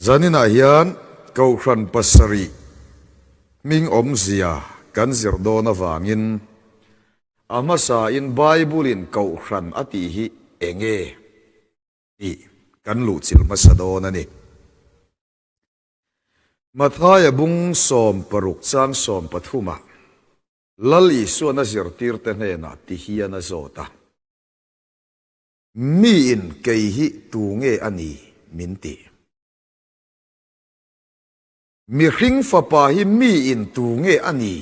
Zaninah hian Kohhran pasarih hming awmzia kan zir dawn avangin a hmasain Bible-in Kohhran a tih hi enge tih kan luhchilh hmasa dawn a ni. Mathaia bung 16 chang 13-ah Lal Isuan a zirtirte hnenah ti hian a zawt a. Miin kei hi tu nge a ni min ti? Mihring fapa hi miin tu nge a ni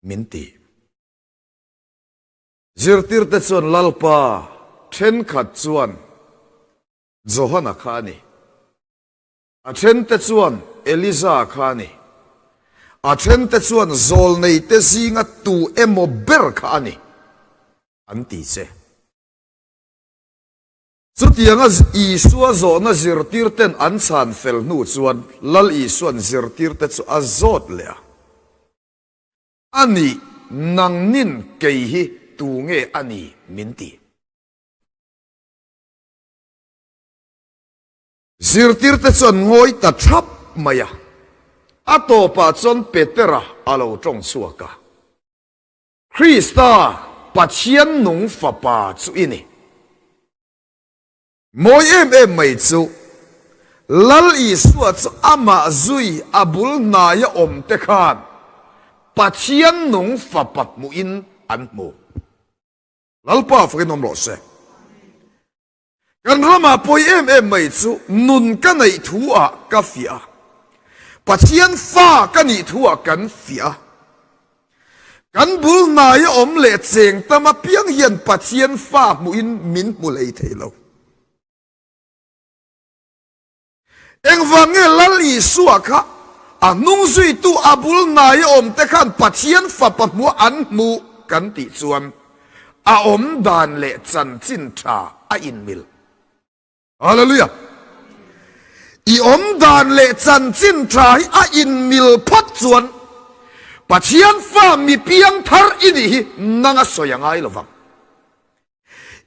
min ti? Zirtirte chuan Lalpa thenkhat chuan Johana kha a ni. A thente chuan Eliza kha a ni. A thente chuan zawlneite zinga tu emaw ber kha a ni, an ti che. Chutianga Isua zawhna zirtirten an chhan fel hnu chuan Lal Isua'n zirtirte chu a zawt leh a, A nih, nangnin kei hi tu nge a ni min ti? Zirtirte chuan ngawi ta thap mai a, a tawpah chuan Petera a lo tawng chhuak a, Krista, Pathian nung Fapa chu i ni. Mawi em em mai chu, Lal Isua chu amah zui a bul hnaia awmte khan Pathian nung Fapa hmuhin an hmu. Lalpa fakin awm rawh se. Kan ramah pawi em em mai chu nun ka neih thu ah ka fiah a, Pathian fa ka nih thu ah kan fiah a. Kan bul hnaia awm leh cheng tam apiang hian Pathian fa hmuhin min hmu hlei thei lo. Engvang nge Lal Isua kha a hnung zuitu a bul hnaia awmte khan Pathian fapa hmuah an hmuh kan tih chuan a awm dan leh chanchin tha a inmil. Hallelujah! I awm dan leh chanchin tha hi a inmil phawt chuan Pathian fa mi piang thar i nih hi nang a sawi a ngai lovang.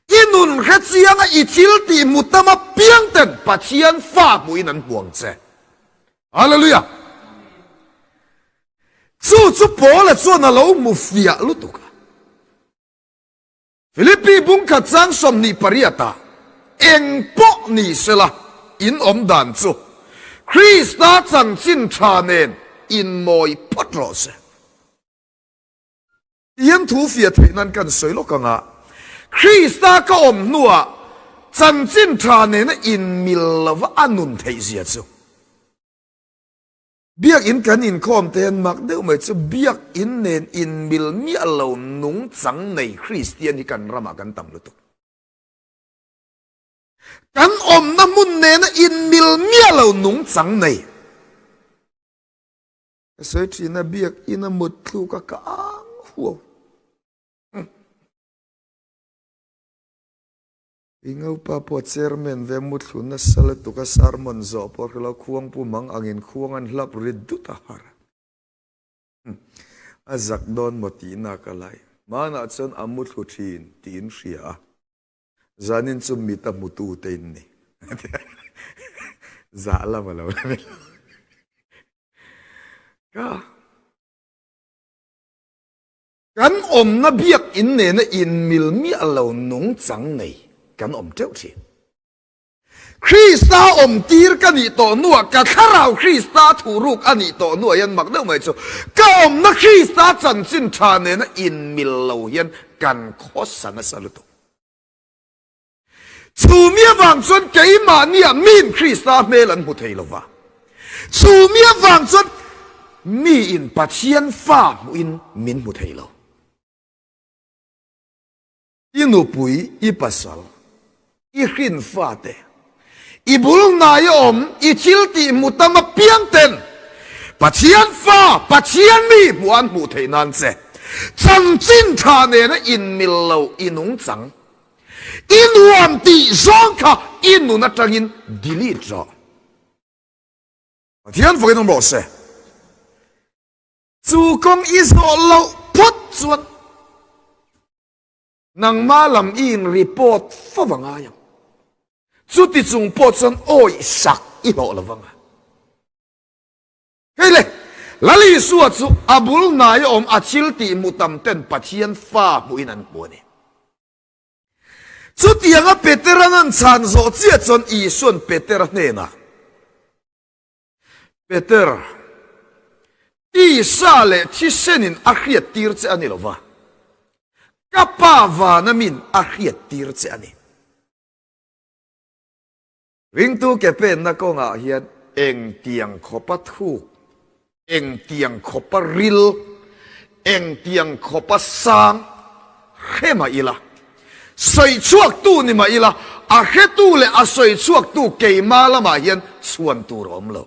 I nun hre chianga i thil tih hmu tam apiang ten Pathian fa hmuhin an hmu ang che. Hallelujah! Chu chu Paula chuan a lo hmu fiah lutuk a. Philippi bungkhat chang 28 ah eng pawh ni sela in awm dan chu Krista chanchin tha nen inmawi phawt rawh se. Tihian thu fiah theih nan kan sawi lawk ang a, Krista ka awm hnuah chanchin tha nena inmil lova a nun theih zia chu. Biakinn kan inkhawm te hian mak deuh mai chu biakinn nen inmil miah lo nungchang nei Kristian hi kan ramah kan tam lutuk. Kan awmna hmun nena inmil miah lo nungchang nei. Ka sawi thin a, biakinn a mut thluk a ka ang huau. I ngopa pawh chairman ve muthlu nasa lutuk a sermon zawh pawh hrelo khuangpu mang angin khuang an hlap rit dut a har. A zak dawn maw tihna ka lai. Hmanah chuan a muthlu thin tiin hria a. Zanin chu mit a hmutu te in ni. Zah lam a lo la ni lo. Ka Kan awmna biakinn nena inmil miah lo nungchang nei kan awm teuh thin. Krista awmtir ka nih tawh hnuah ka thlarau Krista thuhruk a nih tawh hnuah hian mak deuh mai chu ka awmna Krista chanchin tha nena inmil lo hian kan khawsa nasa lutuk. Chu mi avang chuan keimahniah miin Krista hmel an hmu thei lo va. Chu mi avang chuan miin Pathian fa hmuhin min hmu thei lo. I nupui, i pasal, i hrin fate, i bul hnai a awm, i thil tih hmu tam apiang ten Pathian fa, Pathian mi hmuh an hmuh theih nan che chanchin tha nena inmil lo i nungchang. I nuam tih zawng kha i nun atangin delete rawh. Pathian fakin awm rawh se. Chu kawng i zawh loh phawt chuan nangmah lam i in report fo va ngai ang. Chuti chung pawh chuan awih sak i hlawh lo vang a. Hei le, Lal Isua chu a bul hnaia awm a thil tih hmu tam ten Pathian fa hmuhin an hmu a ni. Chutianga Petera'n an chhan zawh chiah chuan Isua'n Petera hnenah, Peter, tisa leh thisenin a hriattir che a ni lo va, ka Pa vana min a hriattir che a ni. Ringtu ke penna kawngah hian engtiang khawpa thuk, engtiang khawpa ril, engtiang khawpa sang hre mah ila, sawi chhuaktu ni mah ila, a hretu leh a sawi chhuaktu keima lamah hian chhuan tur a awm lo.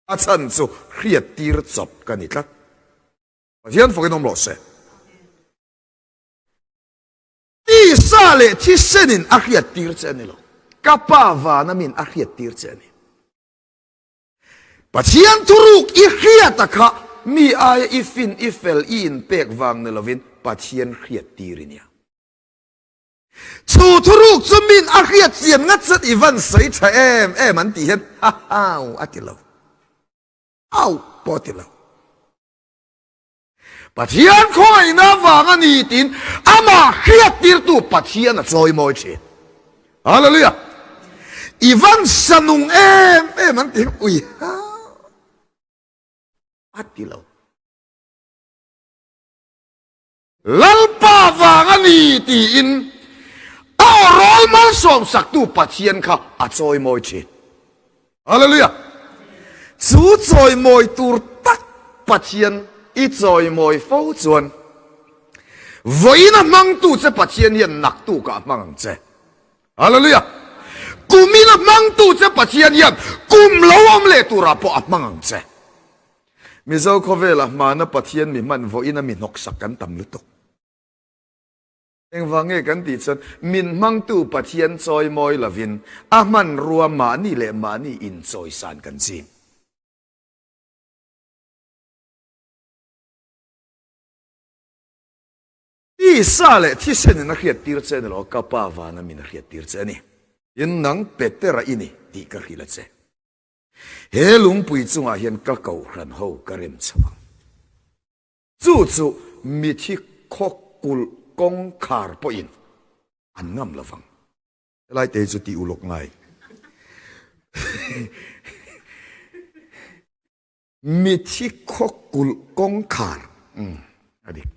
A chhan chu hriattir chawp ka ni tlat. Pathian fakin awm rawh se. Tisa leh thisenin a hriattir che a ni lo. Ka Pa vana min a hriattir che a ni. Pathian thuruk i hriata kha mi aia i fin, i fel, i inpek vang ni lovin Pathian hriattir i nia. Chu thuruk chu min a hriat chian ngat chuan i van sawi tha em em an tih hian ha hau a ti lo. Au pawh a ti lo. Pathian khawngaihna vang a ni tiin amah hriattirtu Pathian a chawimawi thin. Hallelujah! I van sa nung em em an ti ui ha a ti lo. Lalpa vang a ni tiin a awrawl malsawm saktu Pathian kha a chawimawi thin. Hallelujah! Chu chawimawi tur tak Pathian i chawimawi fo chuan vawiin a hmangtu che Pathian hian naktukah a hmang ang che. Hallelujah! Kumin a hmangtu che Pathian hian kum lo awm leh turah pawh a hmang ang che. Mizo khawvelah hmana Pathian mi hman vawiin a mi hnawksak kan tam lutuk. Engvang nge kan tih chuan min hmangtu Pathian chawimawi lovin a hmanrua mahni leh mahni inchawisan kan ching. Tisa leh thisenin a hriattir che a ni lo, ka Pa vana min a hriattir che a ni. Tin, nang Petera i ni tih ka hrilh a che. He lungpui chungah hian ka kohhran ho ka rem chho ang. Chu chu mithi khaw kulh kawngkhar pawhin an ngam lo vang. Helai te hi chu tih ulawk ngai. Mithi khaw kulh kawngkhar a dik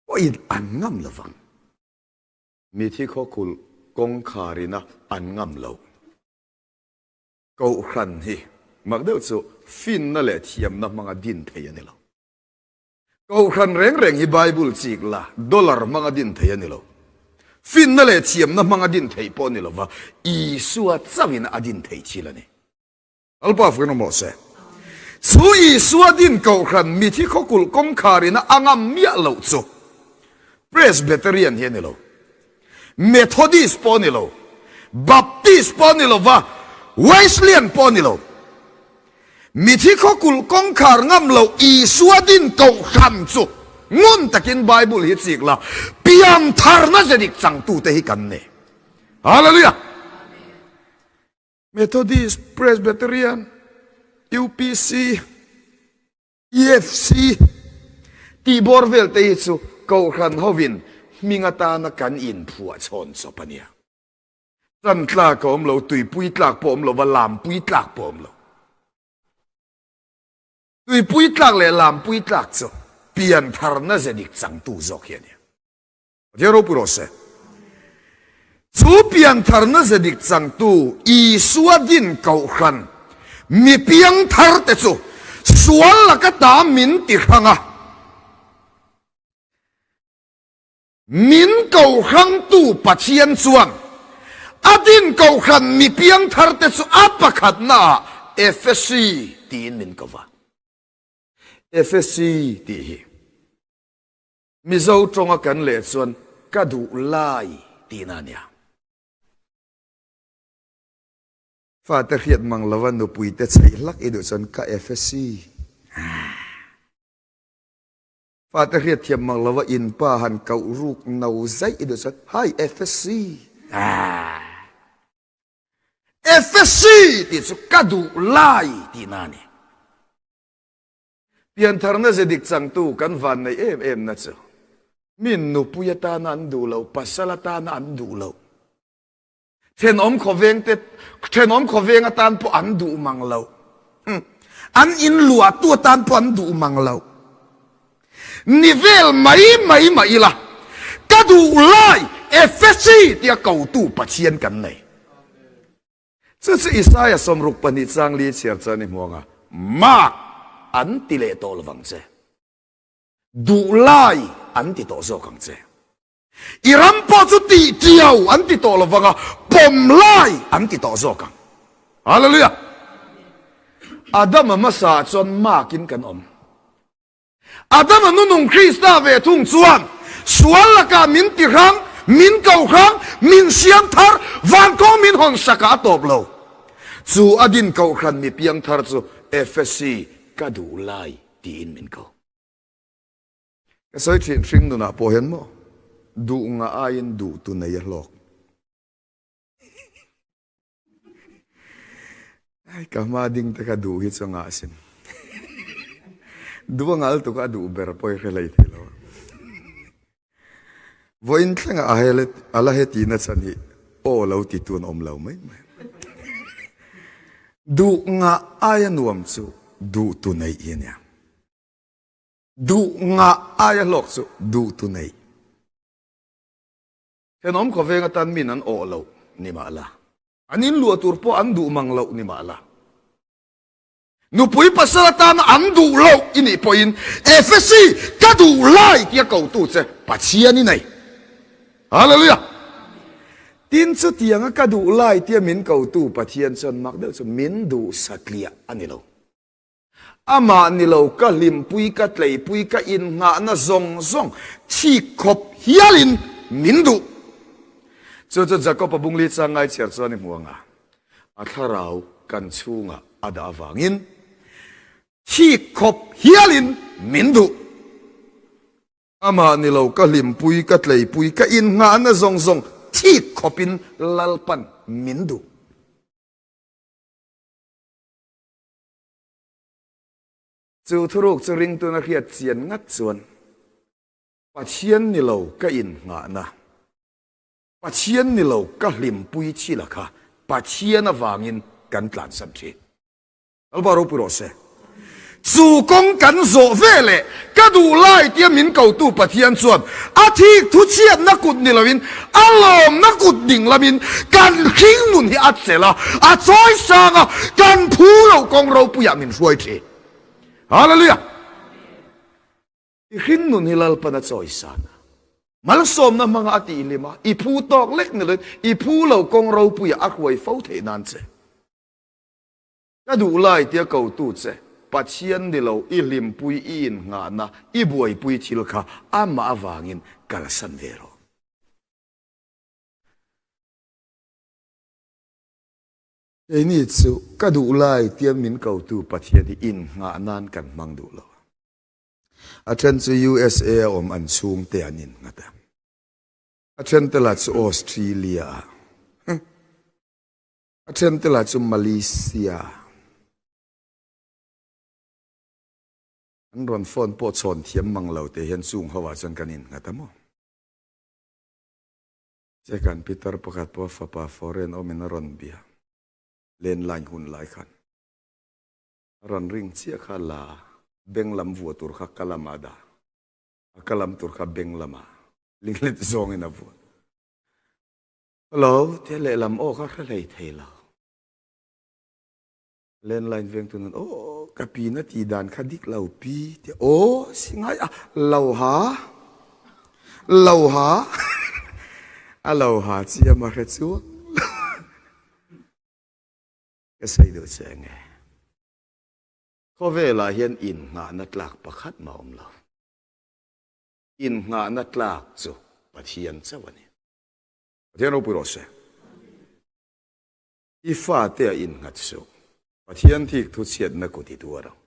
pawhin an ngam lo vang. Mithi khaw kulh kawngkhar ina an ngam lo. Kohhran hi mak deuh chu finna leh thiamna hmanga din thei a ni lo. Kohhran reng reng hi Bible chik la dollar hmanga din thei a ni lo. Finna leh thiamna hmanga din theih pawh a ni lo va, Isua chauhin a din thei thil a ni. Lalpa fukin awm rawh se. Chu Isua din kohhran mithi khawkulh kawngkhar ina a ngam miah loh chu Presbyterian hi a ni lo. Methodist pawh a ni lo, Baptist pawh a ni lo va, Wesleyan pawh a ni lo. Mithi khawkulh kawngkhar ngam lo Isua din kohhran chu ngun takin Bible hi chik la, piantharna ze dik changtute hi kan ni. Hallelujah! Methodist, Presbyterian, UPC, EFC tih bawr vel te hi chu Kohhran hovin hming atana kan inphuah chhawn chawp a nia. Tan tlak a awm lo, tuipui tlak pawh a awm lo va, lampui tlak pawh a awm lo. Tuipui tlak leh lampui tlak chu piantharna ze dik changtu zawk hi a nia. Pathian ropui rawh se. Chu piantharna ze dik changtu Isua din kohhran mi piangthar te chu sual laka ta min ti hrang a, min kohrangtu Pathian chuan a din kohhran mi piangthar te chu a pakhatnaah Efesi tiin min ko va. Efesi tih hi. Mizo tawnga kan leh chuan ka duh lai tihna a nia. Fate hriat mang lova nupui te chheih hlak i duh chuan ka FSC. Fate hriat thiam mang lova in pa han koh ruk no zaih i duh chuan hi FSC. Efesi tih chu ka duh lai tihna a ni. Piantharna ze dik changtu kan vanneih em em na chu mi nupui atana an duh loh, pasal atana an duh loh, thenawm khawveng te, thenawm khawveng atan pawh an duh mang loh, an in luahtu atan pawh an duh mang loh. Ni vel mai mai mah ila, ka duh lai Efesi tia kotu Pathian kan nei. Chu chu Isaia 62 chang li chhiar chuan i hmu ang a, Mark an ti leh tawh lovang che. Duh lai an ti tawh zawk ang che. I ram pawh chu tih tiau an ti tawh lovang a, pawm lai an ti tawh zawk ang. Hallelujah! Adama hmasa ah chuan Mark in kan awm. Adama nunung Krista ve thung chuan sual lakah min ti hrang, min ko hrang, min siam thar, van kawng min hawn sakah a tawp lo. Chu a din kohhran mi piang thar chu Efesi ka duh lai tiin min ko. Ka sawi thin hring nunah pawh hian maw duh ngah aiin duh tu nei a hlawk. Ai ka hma ding te kha duh hi chu ngah sin. Duh a ngal tuk a duh ber pawh i hre hlei thei lo. Vawiin thlengah a hel a la heti na chhan hi aw lo ti tu an awm lo mai mai. Duh ngah aia nuam chu duh tu neih hi a nia. Duh ngah aia hlawk chu duh tu neih. Thenawm khawveng atan min an awh loh ni mah la, an inluah tur pawh an duh mang loh ni mah la, nupui pasal atana an duh loh i nih pawhin Efesi ka duh lai tia kotu che Pathian i nei. Hallelujah! Tin, chutianga ka duh lai tia min kotu Pathian chuan mak deuh chu min duh satliah a ni lo. Amah ni lo ka hlimpui, ka tleipui, ka innghahna zawng zawng thik khawp hialin min duh. Chu chu Jakob-a bungli chang ngai chhiar chuan i hmu ang a, a thlarau kan chhungah a dah avangin thik khawp hialin min duh. Amah ni lo ka hlimpui, ka tleipui, ka innghahna zawng zawng thik khawpin Lalpan min duh. Chu thuruk chu ringtuna hriat chian ngat chuan Pathian ni lo ka innghahna, Pathian ni lo ka hlimpui thila kha Pathian avangin kan tlansan thin. Lalpa ropui rawh se. Chu kawng kan zawh ve leh ka duh lai tia min kotu Pathian chuan a thik thu chhiatna kut ni loin a lawmna kut ding lamin kan hring nun hi a chelh a, a chawi sang a, kan phu loh kawng ropuiah min hruai thin. Hallelujah! I hring nun hi Lalpan a chawi san a, malsawmna hmanga a tihlim a, i phu tawk lek ni loin i phu loh kawng ropuiah a hruai fo theih nan che. Ka duh lai tia kotu che, Pathian ni lo i hlimpui i innghahna i buaipui thil kha amah avangin kalsan ve rawh. Keini chu ka duh lai tia min kotu Pathian hi innghah nan kan hmang duh lo. A then chu USA a awm an chhungte an innghat a, a then te lah chu Australia ah. A then te lah chu Malaysia. An rawn phone pawh chhawn thiam mang lo te hian chung ho ah chuan kan innghat a maw? Che kan pitar pakhat pawh fapa foreign awmin a rawn bia. Landline hun lai khan. A rawn ring chiah kha la beng lam vua tur kha ka lamah a dah. A ka lam tur kha beng lamah linglet zawngin a vua. Hello, tia lehlam aw kha hre hlei thei lo. Landline veng tu nan aw ka pi na ti dan kha dik lo pi tia aw si ngai a lo ha lo ha a lo ha chi a ma hre chuang ka sawi duh che nge khawvelah hian innghahna tlak pakhat mah awm lo innghahna tlak chu Pathian chauh a ni. Pathian ropui rawh se. I fate a innghat suh. Pathian thik thu chhiatna kut i tuar ang.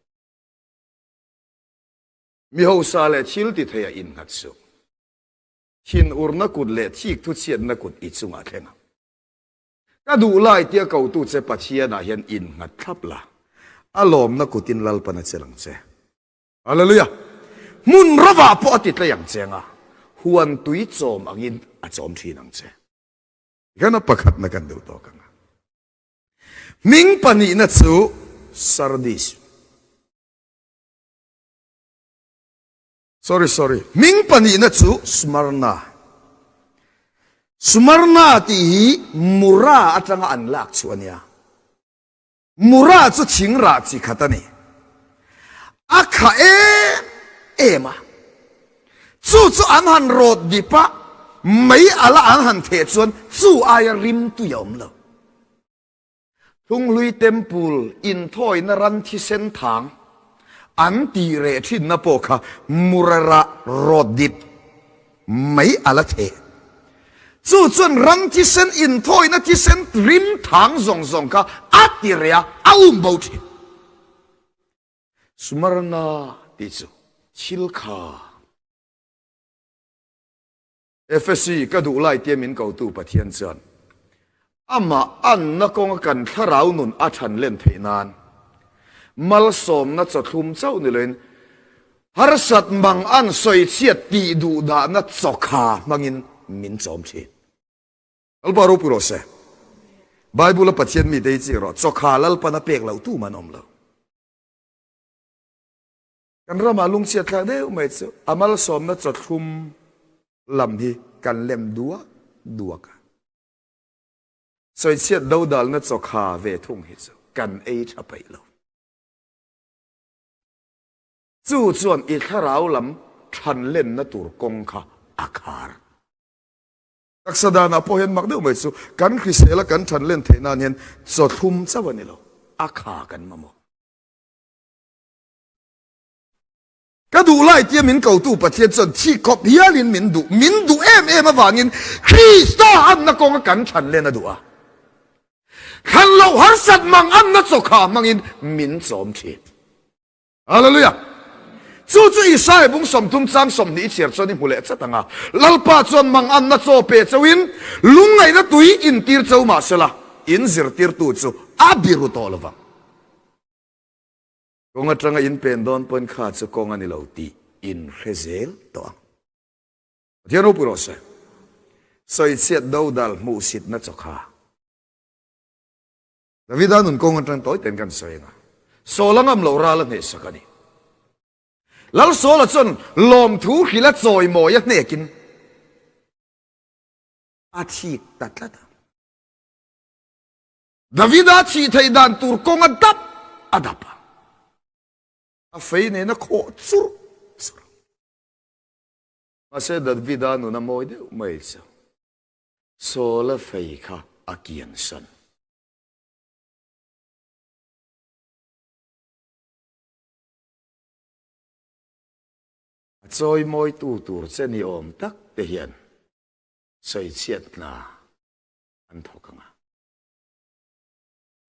Mi hausa leh thil ti thei a innghat suh. Thinurna kut leh thik thu chhiatna kut i chungah thleng ang. Ka duh lai tia kotu che Pathianah hian innghat thlap la, a lawmna kutin Lalpan a chelh ang che. Hallelujah! Hmun rovah pawh a ti tlei ang che anga, huan tui chawm angin a chawm thin ang che. Tikhan a pakhatna kan deuh tawk ang a. Hming pahnihna chu Sardis. Sorry, sorry. Hming pahnihna chu Smyrna. Smyrna tih hi Mura atanga an lak chu a nia. Mura chu thing rah chi khat a ni. A kha em em a. Chu chu an han rawt dip a, mei ala an han theh chuan chu aia rim tui a awm lo. Thunghlui Temple inthawina ran thisen thang an tih reh thinna pawh kha Murara rawt dip mei ala theh. Chu chuan ran thisen inthawina thisen rim thang zawng zawng kha a ti reh a, a um bo thin. Smarna tih chu thil kha. Efesi, ka duh lai tia min kotu Pathian chuan amah anna kawnga kan thlarau nun a than len theih nan malsawmna chawthlum chauh ni loin harsat mang an sawichhiat tih duh dahna chawkha hmangin min chawm thin. Lalpa ropui rawh se. Bible a Pathian mite hi chi rawh chawkha Lalpan a pek loh tu man awm lo. Kan ramah lungchhiat thlak deuh mai chu a malsawmna chawthlum lam hi kan lem duak duak a. Sawichhiat dodalna chawkha ve thung hi chu kan ei tha peih lo. Chu chuan i thlarau lam than lenna tur kawng kha a khar. Taksa danah pawh hian mak deuh mai chu kan hrisela kan than len theih nan hian chawthlum chauh a ni lo, a kha kan mamawh. Ka duh lai tia min kotu Pathian chuan thih khawp hialin min duh, min duh em em avangin Krista anna kawnga kan thlan len a duh a. Thlan loh harsat mang anna chawkha hmangin min chawm thin. Hallelujah! Chu chu Isaiah bung 30 chang 20 i chhiar chuan i hmu leh chat ang a. Lalpa chuan mang anna chaw pe chauhin lungngaihna tui intir chau mah sela, in zirtirtu chu a biru tawh lovang. Kawng atanga in pen dawn pawn kha chu kawng a ni lo tih in hre zel tawh ang. Pathian ropui rawh se. Sawichhiat dodal hmuhsitna chawkha. Davida nun kawng atang tawi ten kan sawi ang a. Sawl a ngam loh ral a hnehsak a ni. Lal Sawla chuan lawmthu hrilh a chawimawi a hnekin a thik ta tlat a. Davida thih theih dan tur kawng a dap a dap a, a fei nen a khawh churh churh a. Mahse Davida nun a mawi deuh mai chu Saula fei kha a kiansan. A chawimawitu tur che ni awm tak te hian sawichhiat hna an thawk ang a,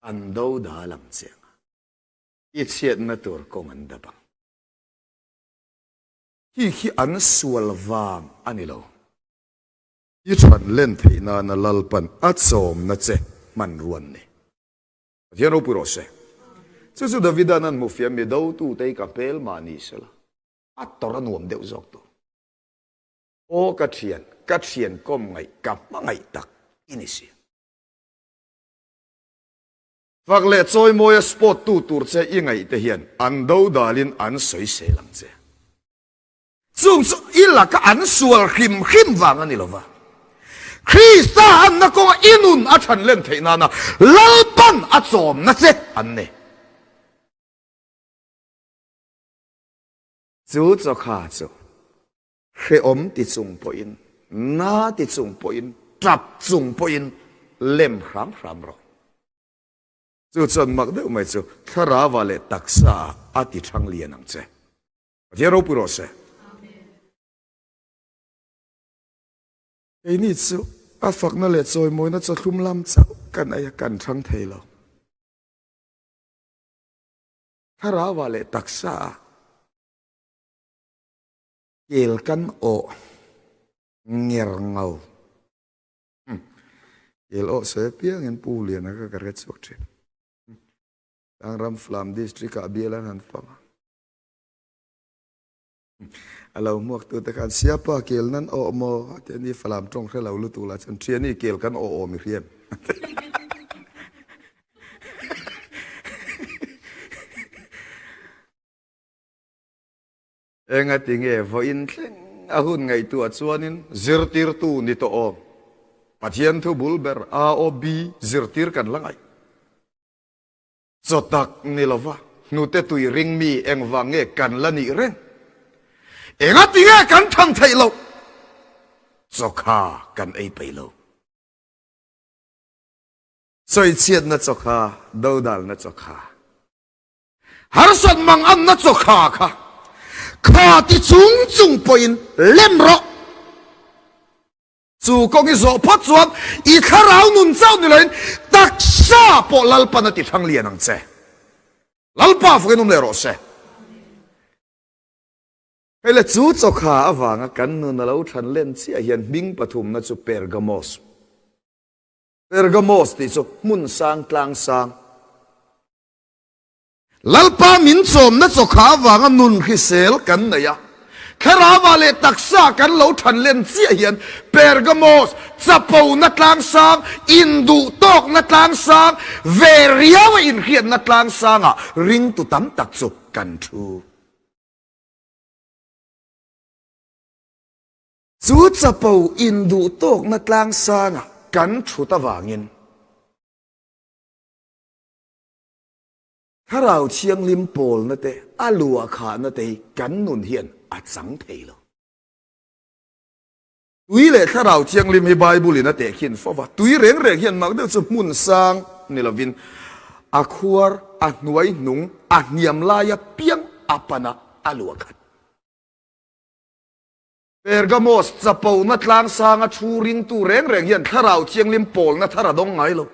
an do dal ang che ang a, i chhiatna tur kawng an dap ang. Khi khi an sual vang a ni lo. I that len theih nana Lalpan a chawmna che hmanruan ni. Pathian ropui rawh se. Chu chu Davida'n an hmufiam mi dotute hi ka hmel mah ni sela, a tawrh a nuam deuh zawk tur. Aw ka thian, ka thian kawm ngaih, ka hmangaih tak i ni si. Fak leh chawimawia sport tu tur che i ngaih te hian an dodalin an sawisel ang che. Chung chu i laka an sual hrim hrim vang a ni lova. Krista anna kawnga i nun a than len theih nana Lalpan a chawmna che an ni. Chu chawkha chu hrehawm ti chung pawhin, na ti chung pawhin, tap chung pawhin lem hram hram rawh. Chu chuan mak deuh mai chu thlarauah leh taksaah a ti thang lian ang che. Pathian ropui rawh se. Keini chu a fakna leh chawimawina chawthlum lam chauh kan ei a, kan thang thei lo. Thlarauah leh taksaah kel kan awh nger ngau. Kel awh sawi apiangin Pu Liana kha ka hre chhuak thin. Tlangram Falam District ah bial an han fang a. A lo hmuaktute khan Siapa kel nan awh maw? A ti a ni, Falam tawng hre lo lutuk lah chuan Thiani kel kan awh awm i hriam. Engati nge vawiin thleng a hun ngaihtuah chuanin zirtirtu ni tawh awm Pathian thu bul ber AOB zirtir kan la ngaih. Chaw tak ni lova hnute tui ring mi engvang nge kan la nih reng? Engati nge kan thang theih loh? Chaw kha kan ei peih lo. Sawichhiatna chaw kha, dodalna chaw kha, harsat manganna chaw kha kha, kha ti chung chung pawhin lem rawh. Chu kawng i zawh phawt chuan i thlarau nun chauh ni loin taksa pawh Lalpan a ti thlang lian ang che. Lalpa fakin awm leh rawh se. Hei le chu chawkha avanga kan nun a lo thlan len chiah hian hming pathumna chu Pergamos. Pergamos tih chu hmun sang tlang sang. Lalpa min chawmna chawkha avanga nun hrisel kan nei a, thlarauah leh taksa kan lo than len chiah hian Pergamos chapona tlangsang, induhtawkna tlangsang, ve riaua inhriatna tlangsangah ringtu tam tak chu kan thu. Chu chapo induhtawkna tlangsangah kan thut avangin, Thlarau Thianghlim pawlna te, a luah khahna te hi kan nun hian a chang thei lo. Tui leh Thlarau Thianghlim hi Bible in a tehkhin fo va, tui reng reng hian mak deuh chu hmun sang ni lovin a khuar, a hnuai hnung, a hniam laia piang a pan a, a luah khat. Pergamos chapona tlangsanga thu ringtu reng reng hian Thlarau Thianghlim pawlna thar a dawng ngai lo.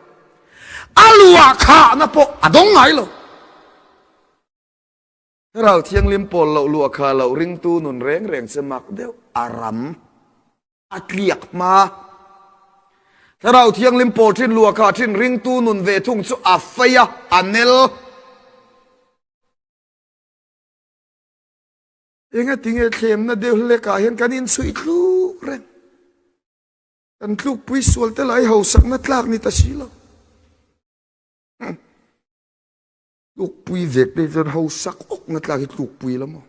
A luah khahna pawh a dawng ngai lo. Thlarau Thianghlim pawl loh luah khah loh ringtu nun reng reng che mak deuh a ram a tliak hma. Thlarau Thianghlim pawl thin luah khah thin ringtu nun ve thung chu a fei a, a nel. Engatinge thlemna deuh hlekah hian kan inchhuih tluk reng? Kan tlukpui sual te lai hausakna tlak ni ta si lo. Tlukpui vek te chuan hausak awkna tlak hi tlukpui la maw?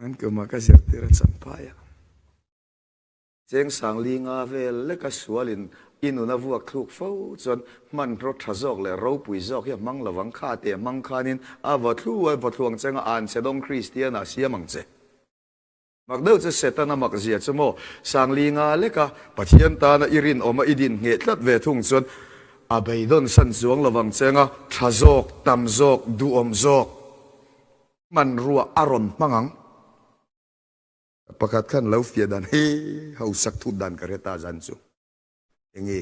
An kuma ka zirtir a champhai a. Cheng Sangli nga vel leka sualin i nun a vuak thluk fo chuan hmanraw tha zawk leh ropui zawk hi a hmang lovang kha tih a hmang khanin a vaw thlu a, vaw thluang chenga an che dawng Kristian ah siam ang che. Mak deuh chu Setana mak zia chu maw Sangli nga leka Pathian tana i rinawma i din ngheh tlat ve thung chuan a beidawn san chuang lovang chenga tha zawk, tam zawk, duhawm zawk hmanrua a rawn hmang ang. Pakhat khan lo fiah dan he hausak thut dan ka hre ta zan chu enge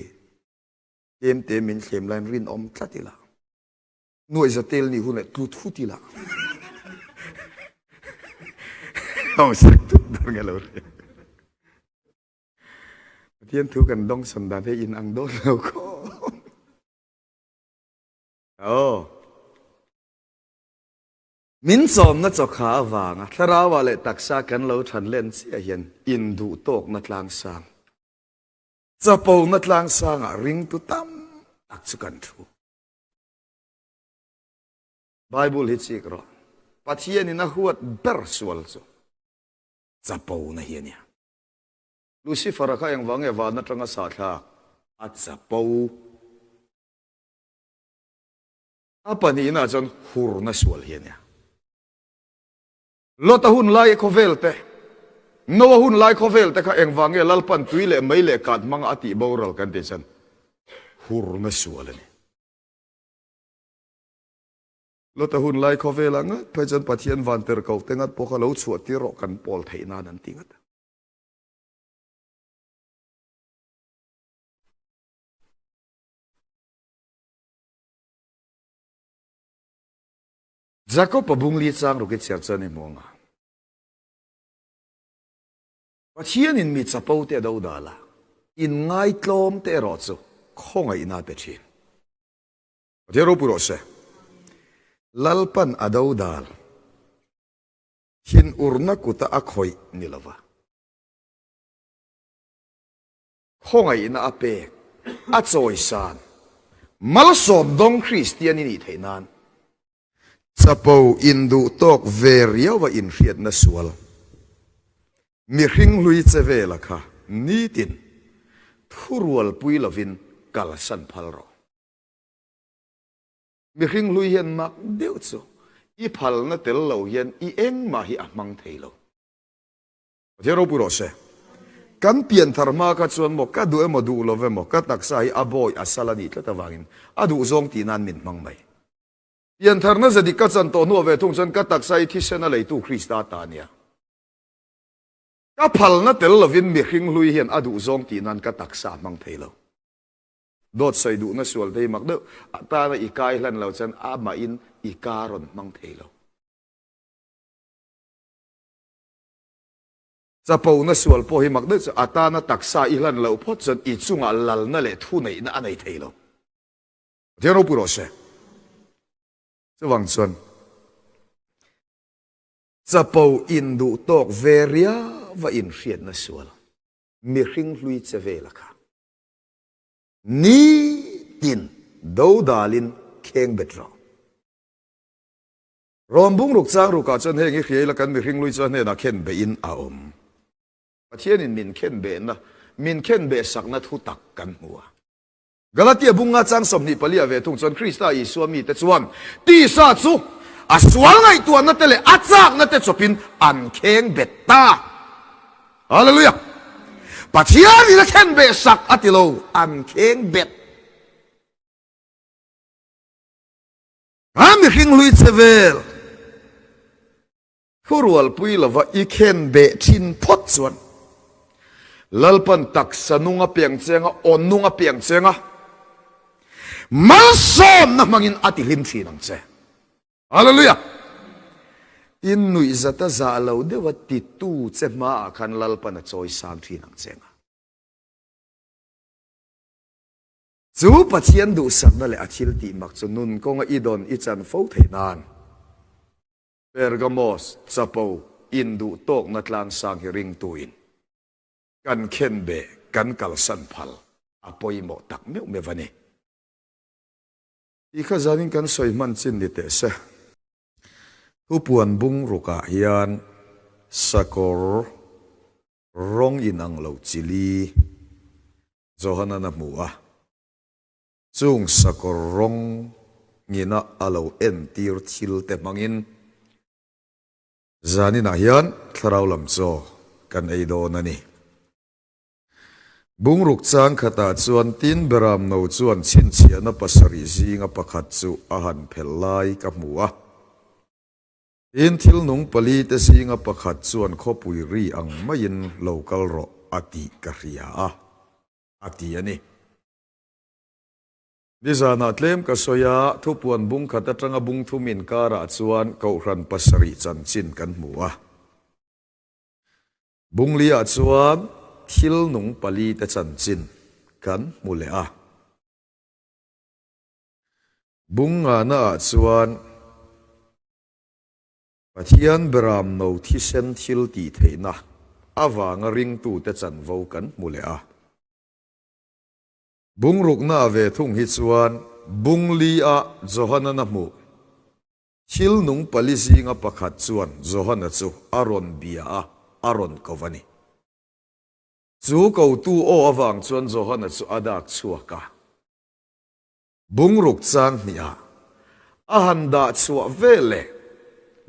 tlem te min thlem laiin rinawm tlat ila nuaih za tel ni hun leh tlu thut ila hausak thut dan ka lo hre Pathian thu kan dawng sawn dan hi in ang dawn lo khawp. Aw. Min chawmna chawkha avanga thlarauah leh taksa kan lo than len chiah hian induhtawkna tlangsang, chapona tlangsangah ringtu tam tak chu kan thu. Bible hi chik rawh. Pathianin a huat ber sual chu chapona hi a nia. Lucifer-a kha engvang nge van atanga sahthlak a chapo? A pahnihna chuan hurna sual hi a nia. Lota hun lai khawvel te, Noa hun lai khawvel te kha engvang nge Lalpan tui leh mei leh kat hmanga a tih boral kan tih chuan hurna sual a ni. Lota hun lai khawvelah ngat phei chuan Pathian van tirhkoh te ngat pawh kha lo chhuah tir rawh kan pawl theih nan an ti ngat a. Jakob-a bungli chang ruk i chhiar chuan i hmu ang a. Pathianin mi chapo te a dodal a, inngaitlawm te erawh chu khawngaihna a pe thin. Pathian ropui rawh se. Lalpan a dodal thinurna kuta a khawih ni lova, khawngaihna a pek, a chawisan, malsawm dawng Kristian i nih theih nan Chapo induh tawk ve riau a inhriatna sual. Mihring hlui che vela kha nitin thurualpui lovin kalsan phal rawh. Mihring hlui hian mak deuh chu i phalna tel lo hian i engmah hi a hmang thei lo. Pathian ropui rawh se. Kan pianthar hma kha chuan maw ka duh emaw duh lo emaw ka taksa hi a bawi a sal a nih tlat avangin a duh zawng tih nan min hmang mai. Piantharna ze dik ka chan tawh hnuah ve thung chuan ka taksa hi thisen a leitu Krista ta a nia. Ka phalna tel lovin mihring hlui hian a duh zawng tih nan ka taksa a hmang thei lo. Dawt sawi duhna sual te hi mak deuh atana i kai hlan lo chuan amahin i ka rawn hmang thei lo. Chapona sual pawh hi mak deuh chu atana taksa i hlan loh phawt chuan i chungah lalna leh thuneihna a nei thei lo. Pathian ropui rawh se. Chuvang chuan chapo induh tawk ve riau a inhriatna sual mihring hlui che vel a kha. Nitin dodalin kheng bet rawh. Rawn bungruk chang rukah chuan heng i hria ila kan mihring lui chuan hnenah khen behin a awm. Pathianin min khen behna, min khen beh sakna thu tak kan hmu a. Galatia bunga chang 24 ah ve thung chuan Krista Isua mite chuan tisa chu a sual ngaihtuahna te leh a chakna te chawpin an kheng bet ta. Hallelujah! Pathianin a khen beh sak a ti lo, an kheng bet. A mihring hlui che vel thurualpui lova i khen beh thin phawt chuan Lalpan taksa nung a piang cheng a, aw nung a piang cheng a, malsawmna hmangin a ti hlim thin ang che. Hallelujah! Tin nuihzat a zah lo deuh a titu che hmaah khan Lalpan a chawi sang thin ang cheng a. Chu Pathian duhsakna leh a thil tih mak chu nun kawnga i dawn i chan fo theih nan Pergamos chapo induh tawkna tlangsang hi ringtuin kan khenbeh kan kalsan phal a pawimawh tak meuh meuh a ni. Ti kha zanin kan sawi hman chin ni teh se. Thupuan bungrukah hian sakawr rawng inang lo chili Johanan a hmu a, chung sakawr rawng ngina a lo entir thil te hmangin zaninah hian thlarau lam chaw kan ei dawn a ni. Bungruk chang khatah chuan tin Beramno chuan chhinchhiahna pasarih zinga pakhat chu a han phelh lai ka hmu a. Tin, thil nung pali te zinga pakhat chuan khawpui ri ang maiin lo kal rawh a tih ka hria a, a ti a ni. Nizanah tlem ka sawi a, thupuan bung khat atanga bung thum inkarah chuan Kohhran pasarih chanchin kan hmu a. Bung liah chuan thil nung pali te chanchin kan hmu leh a. Bung ngahnaah chuan Pathian beramno thisen thil tih theihna avanga ringtute chanvo kan hmu leh a. Bung ruknaah ve thung hi chuan bung li-a Johanan a hmuh thil nung pali zinga pakhat chuan Johana chu a rawn bia a, a rawn ko va ni. Chu kotu aw avang chuan Johana chu a dak chhuak a. Bungruk chang hniha a han dah chhuah veleh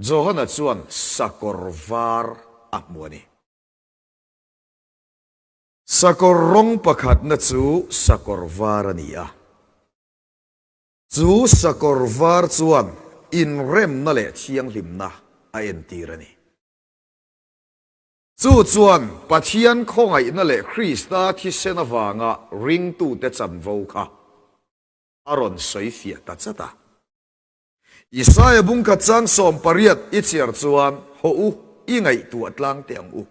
Johana chuan sakawr var a hmu a ni. Sakawr rawng pakhatna chu sakawr var a ni a. Chu sakawr var chuan inremna leh thianghlimna a entir a ni. Chu chuan Pathian khawngaihna leh Krista thisen avanga ringtute chanvo kha a rawn sawi fiah ta chat a. Isaia bungkhat chang 18 i chhiar chuan, Hawh u, i ngaihtuah tlang teh ang u.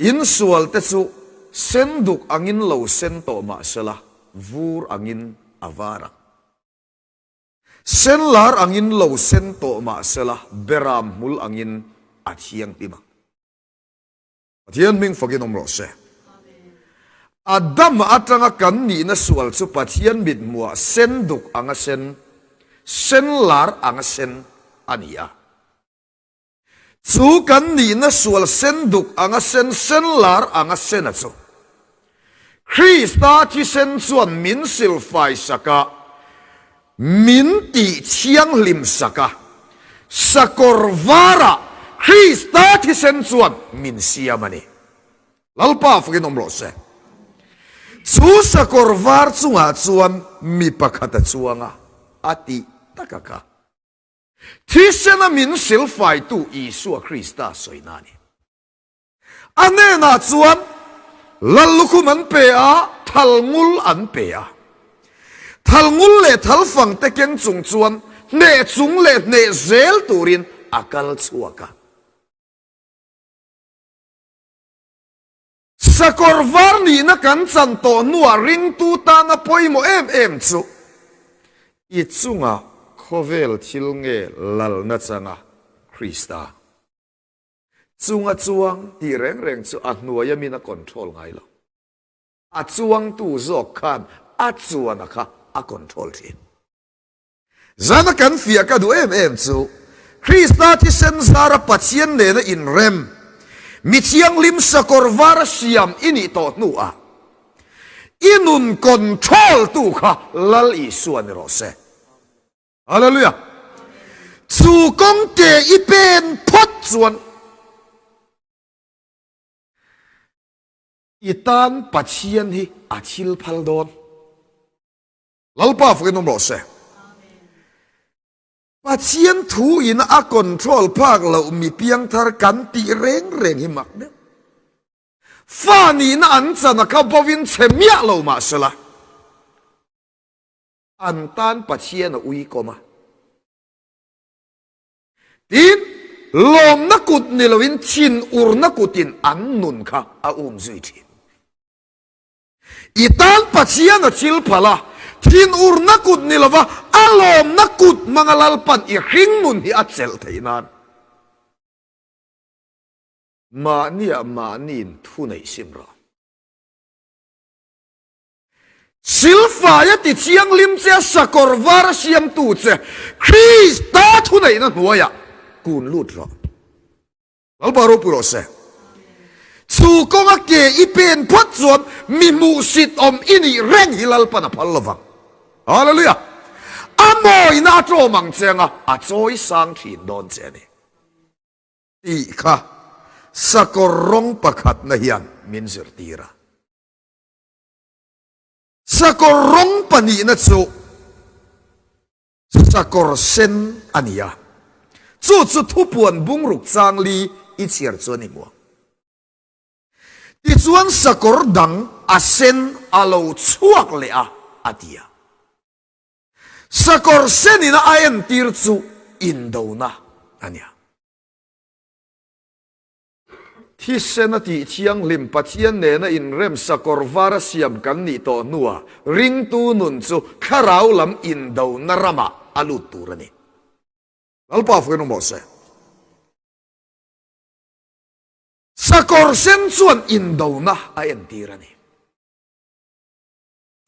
In sualte chu sen duk angin lo sen tawh mah sela, vur angin a var ang. Sen lar angin lo sen tawh mah sela, beram hmul angin a thianghlim ang. Pathian hming fakin awm rawh se. Adam atanga kan nihna sual chu Pathian mithmuah sen duk anga sen, sen lar anga sen a ni a. Chu kan nihna sual sen duk anga sen, sen lar anga sena chu Krista thisen chuan min silfai sak a, min tih thianghlim sak a, sakawr varah Krista thisen chuan min siam a ni. Lalpa fakin awm rawh se. Chu sakawr var chungah chuan mi pakhat a chuang a, a tih tak a kha. Thisena min silfaitu Isua Krista sawina a ni. A hnenah chuan lal lukhum an pe a, thal ngul an pe a. Thal ngul leh thal fang te keng chung chuan hneh chung leh hneh zel turin a kal chhuak a. Sakawr var nihna kan chan tawh hnuah ringtu tana pawimawh em em chu i chunga khawvel thil nge lalna changa Krista chunga chuang tih reng reng chu a hnuaia min a control ngai lo. A chuangtu zawk khan a chuana kha a control thin. Zana kan fiah ka duh em em chu, Krista thisen zara Pathian nena inrem, mi thianghlim sakawr vara siam i nih tawh hnuah, i nun control tu kha Lal Isua ni rawh se. Hallelujah! Chu kawng ke i pen phawt chuan i tan Pathian hi a thil phal dawn. Lalpa fakin awm rawh se. Pathian thu in a control phak loh mi piangthar kan tih reng reng hi mak deuh. Fa nihna an chan a kha bovin chhe miah lo mah sela, an tan Pathian a uikawm a. Tin, lawmna kut ni loin thinurna kutin an nun kha a um zui thin. I tan Pathian a thil phal a, thinurna kut ni lova a lawmna kut hmanga Lalpan i hringnun hi a chelh theih nan mahniah mahniin thu neih sim rawh. Silfaia ti thianghlim che a sakawr var a siamtu che Krista thuneihna hnuaiah kun lut rawh. Lalpa ropui rawh se. Chu kawnga ke i pen phawt chuan mi hmuhsit awm i nih reng hi Lalpan a phal lovang. Hallelujah! A mawina a tlawm ang che anga a chawi sang thin dawn che a ni. Tih kha sakawr rawng pakhatna hian min zirtir a. Sakawr rawng pahnihna chu Sakawr sen a ni a, chu chu thupuan bungruk changli i chhiar chu a ni muang. Tichuan sakawr dang a sen a lo chhuak leh a, a ti a. Sakawr senina a entir chu indona a ni a. Thisen a tih thianghlim Pathian nena inrem sakawr var a siam kan nih tawh hnuah ringtu nun chu thlarau lam indona ramah a lut tur a ni. Lalpa fuin awm rawh se. Sakawr sen chuan indona a entir a ni.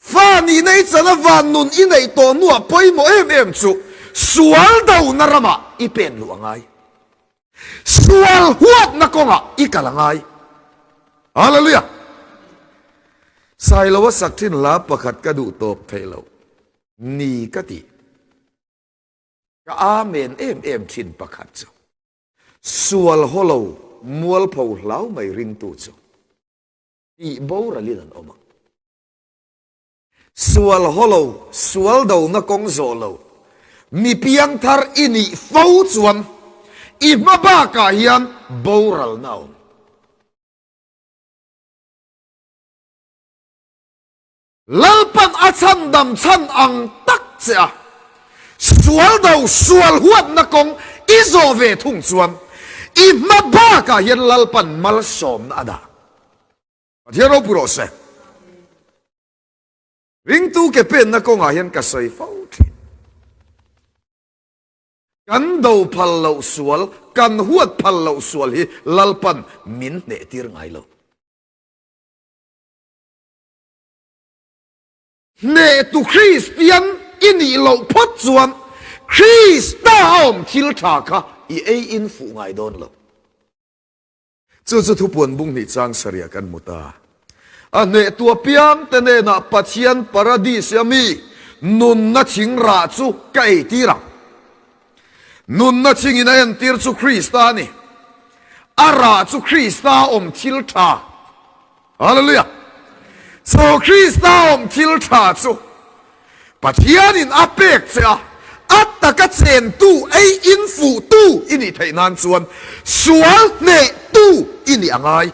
Fa nihna i chana van nun i neih tawh hnuah pawimawh em em chu sual dona ramah i pen luh a ngai. Sual huatna kawngah i kal a ngai. Hallelujah! Sailoa sak thin hla pakhat ka duh tawp theih loh ni ka tih. Ka amen em em thin pakhat chu sual hawlo mualpho hlau mai ringtu chu tih boralin an awm ang. Sual haw lo, sual dona kawng zawh lo, mi piangthar i nih fo chuan i hma bakah hian boralna a awm. Lalpan a chhandam chhan ang tak che a, sual do, sual huatna kawng i zawh ve thung chuan i hma bakah hian Lalpan malsawmna a dah. Pathian ropui rawh se. Ringtu ke penna kawngah hian ka sawi fo thin. Kan do phal loh sual, kan huat phal loh sual hi Lalpan min hneh tir ngai lo. Hnehtu Kristian i nih loh phawt chuan Krista a awm thil tha kha i ei in fuh ngai dawn lo. Chu chu thupuan bung hnih chang sarih kan hmu ta. A hnehtu apiang te hnenah Pathian paradis a mi nunna thing rah chu ka ei tir ang. Nunna thingin a entir chu Krista a ni. A rah chu Krista awm thil tha. Hallelujah! Chu Krista awm thil tha chu Pathianin a pek che a, a taka chentu, ei in fuhtu i nih theih nan chuan sual hnehtu i nih a ngai.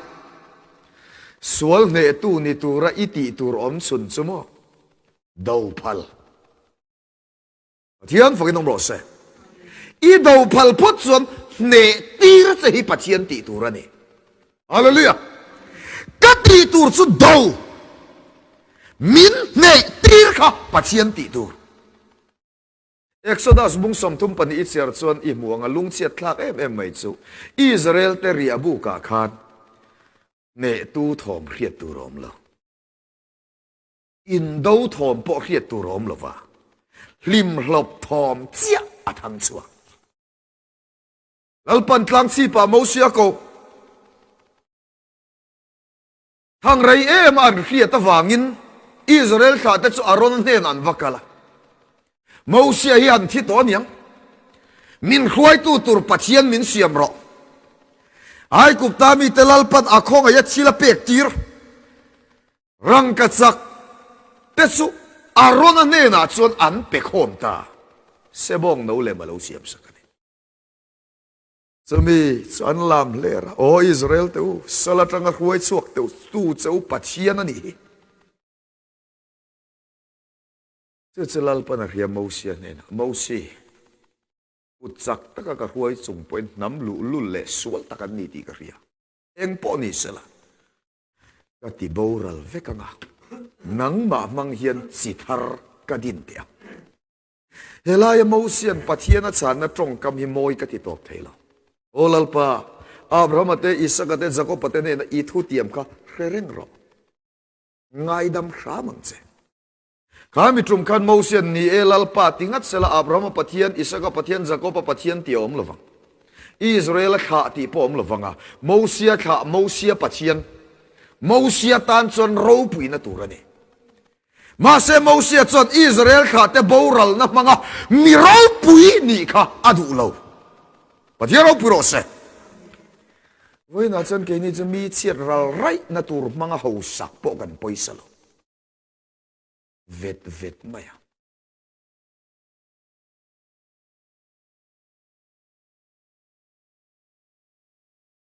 Sual hnehtu ni tura i tih tur awm chhun chu maw? Do phal. Pathian fakin awm rawh se. I do phal phawt chuan hneh tir che hi Pathian tih tur a ni. Hallelujah! Ka tih tur chu do. Min hneh tir kha Pathian tih tur. Exodus bung 32 i chhiar chuan i hmu anga lungchhiat thlak em em mai chu Israel te riah bukah khan hnehtu thawm hriat tur a awm lo. Indo thawm pawh hriat tur a awm lo va, hlimhlawp thawm chiah a thang chhuak. Lalpan tlang chhipah Mosia ko thang rei em a an hriat avangin Israel thlahte chu Aron hnenah an va kal a. Mosia hi an thi tawh aniang. Min hruaitu tur Pathian min siam rawh. Aigupta mite Lalpan a khawngaih a thil a pek tir. Rangkachak te chu Arona hnenah chuan an pe khawm ta. Sebawng no lem a lo siam sak a ni. Chumi chu an lam hler a, Aw Israel te u, sal atanga hruai chhuak teuh tu che u Pathian a nih hi. Chu chu Lalpan a hria Mosia hnenah, Mosi, kut chak taka ka hruai chung pawhin hnam luhlul leh sual tak an ni tih ka hria. Eng pawh ni sela, ka ti boral vek ang a, nangmah hmang hian chi thar ka din teh ang. Helaia Mosian Pathian a chhanna tawngkam hi mawi ka ti tawp thei lo. Aw Lalpa, Abrahama te, Isaka te, Jakoba te hnena i thutiam kha hre reng rawh. Ngaidam hram ang che. Kha mi tum khan Mosian ni e Lalpa ti ngat sela Abrahama Pathian, Isaka Pathian, Jakoba Pathian tih a awm lovang. Israela thlah tih pawh a awm lovang a, Mosia thlah, Mosia Pathian. Mosia tan chuan ropuina tur a ni. Mahse Mosia chuan Israel thlahte boralna hmanga mi ropui nih kha a duh lo. Pathian ropui rawh se. Vawiinah chuan keini chu mi chhiat ral raihna tur hmanga hausak pawh kan pawisa lo. Vet vet mai a.